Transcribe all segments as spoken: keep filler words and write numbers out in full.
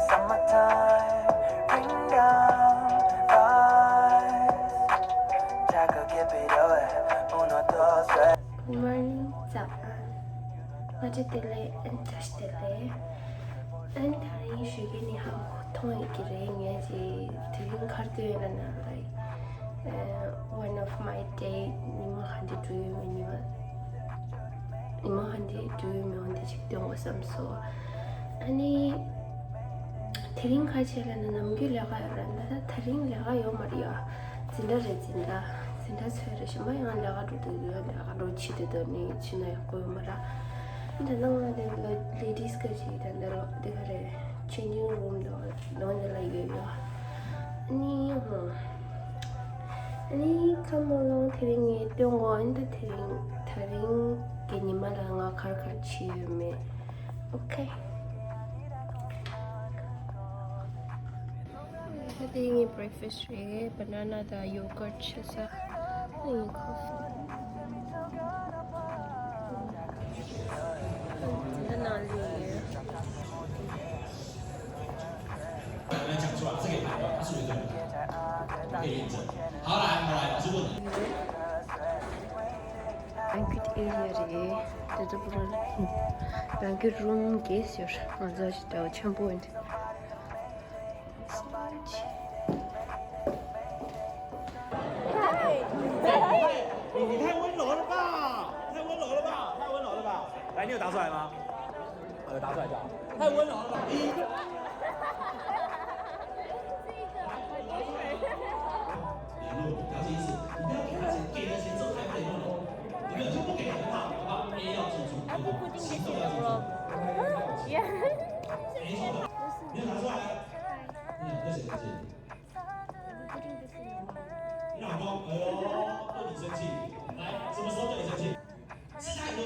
Summertime, bring down vibes. 자꾸 깊이 더해 무너졌어. Good morning. 자, ང་ཚོ་དེ་ལས་ཨན་ཏྲ་ཤི་དེ་ལས་ཨན་ད་ཡིན་ཞུ་གི་ནི་ཧ་མཐོང་ཡི་གི་རེད། ངས་ཅི་དེ་རིང་ཁར་དུ་ཡོད་ན་ན་like uh, one of my day ཉི་མ་ཧ་འདི་འགྲོ་ཡོད་མེད་ཉི་མ། ཉི་མ་ཧ་འདི་འགྲོ་ཡོད་མེད་འོན་ཏེ་ཅིག་སྟོན་དགོས་བསམ་སོང་། ཨ་ནི་དེ་རིང་ཁ་ཆེ་ལ་ན་ནམ་རྒྱུན་ལས་ཀ་ཡོད་ར་ད་ད་དེ་རིང་ལས་ཀ་ཡོད་མ་རེད་ཡ། འཛིན་གྲྭ་རེད་འཛིན་གྲྭ། འཛིན་གྲྭ་ཚོད་རེད་གཞན་པ་ཡང་ལས་ཀ་འགྲོ་དུས་ཡང་ལས་ཀ་འགྲོ་ཕྱི་དུས་དུ་ནི་ཕྱི་ན་ཡག་པོ་ཡོད་མ་ར། ད་ནང་ལ་དེ་ལ་ladies ག་ཅིག་ད་འདི་ལ་འདི་ག་རེད། changing room དུ་ནང་འདི་ལ་ཡོད་ཡ། ཨ་ནི་ཧོ། ཨ་ནི་ཁམས་མོ་ལོང་དེ་རིང་ངས་སྟོན་གོ་ཨ་ནི་ད་དེ་རིང་དེ་རིང་གི་ཉི་མ་ལ་ང་གར་གར་བྱས་ཡོད་མེད། Okay. ད་དེ་ངའི་breakfast རེད། banana དང་yogurt ཆ་ས། ངའི་coffee འདི་ནང་ལ་ཡོད། 好，来，好，来，老师问了。 banquet area རེད། དེ་ཚོ་པུ་ར་banquet room གས་ཟེར་ང་ཚོ་ཞིག་འདྲ་བོ་ཆེན་པོ་འདི། 你你太温柔了吧！太温柔了吧！太温柔了吧！来，你有答出来吗？ 呃，打出来就好。太温柔了吧？你联络，了解意思？你不要给他钱，给了钱之后还不联络，有没有？就不给很好，好不好？A 要记住，行动要记住。没错，没有拿出来。嗯，那谁？那谁？让光，哎呦，不能生气。来，什么时候对你生气？吃太多。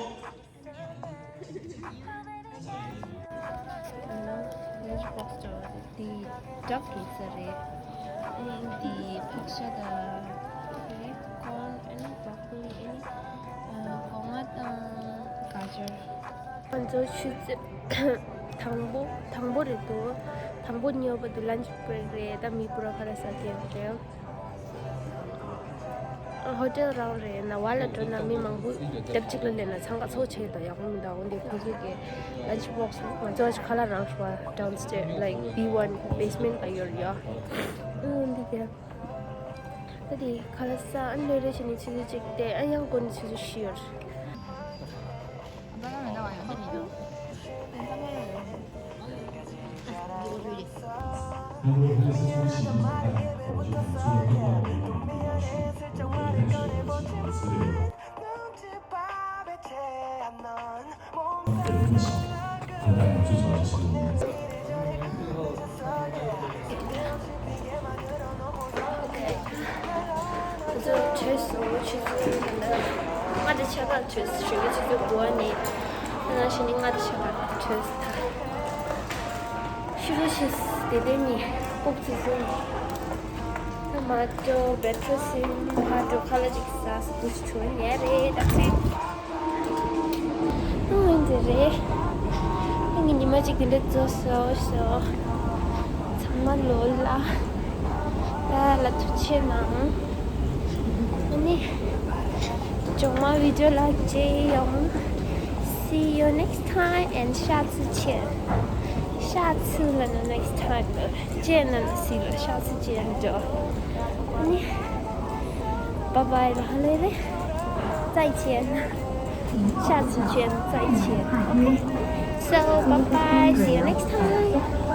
Lunch box དེ་duck ཡིན་ས་རེད། ཨ་ནི་དེ་ཕག་ཤ་དང་corn ཨ་ནི་broccoli ཨ་ནི་སྒོ་ང་དང་ག་ཅར། ང་ཚོ་ཆུ་ཚོད་དང་པོ་དང་པོ་རེད་འདུག་དང་པོ་གཉིས་པ་དུ་lunch break རེད། ད་མི་པུ་ར་ཁ་ར་ས་ཀེ་རེད། ཧོ་ཊེལ་རང་རེད། ན་བ་ལ་འགྲོ་ན་མི་མང་པོ་སྟབས་གཅིག་ལ་སླེབས་ན་འཚང་ཁ་ཚོགས་ཆེ་ད་ཡག་པོ་མི་འདུག་འོན་ཏེ་ཁོ་ཚོ་གི་lunch box ང་ཚོ་ཁ་ལག་རང་ཧྲུ་བ་downstairs like B one basement ལ་ཡོད་ཡ། འོན་ཏེ་ཀྱ་ད་དེ་ཁ་ལག་ས་ཨན་ལོས་རེ་བྱས་ནས་ཆུ་ཚོད་གཅིག་སྟེ་ཨན་ཡང་སྒོ་ནས་ཆུ་ཚོད་བཞི་ཡོད། ང་ཚོ་བྲོས་སོང་། ཆུ་ཚོད་ལྔ་དང་ཕྱེད་ཀ་བྲོས། ཞོགས་ཀའི་ཆུ་ཚོད་དགུ་པ་ནས་ནང་བཞིན་ནི་ལྔ་དང་ཕྱེད་ཀ་བྲོས། ད་ཤི་རུ་ཤི་དེ་དེ་ནི་ལྐུགས་ཚུལ་ཚུལ་ནི་མ་འགྲོ་བེ་ཊི་རི་སིམ་མ་འགྲོ་ཁ་ལག་ཅིག་ཟ་སྐུ་ཆོ་ཉལ་རེད་ད་ཚེ། ཨང་། འདི་རེད། ངའི་ཉི་མ་གཅིག་འདི་འདྲ་རྫོགས་སོ་སོ། ཚང་མ་ལོ་ལ་ད་ལ་ཐུགས་ཆེ་གནང་། ཨ་ནི་ཇོ་མ་བི་ཌིའོ་ལ་མཇལ་ཡོང་། See you next time and ཤ་ཚུ་ཆེ། ཤ་ཚུ་ལ་ན་next time ལ་ཅེ་ན་ན་སི་ལ་ཤ་ཚུ་ཅེ་ན་འགྲོ། ཨ་ནི། Bye bye ལ་ཧ་ལས་རེད།再见。下次见，再见。Okay. So bye bye. See you next time.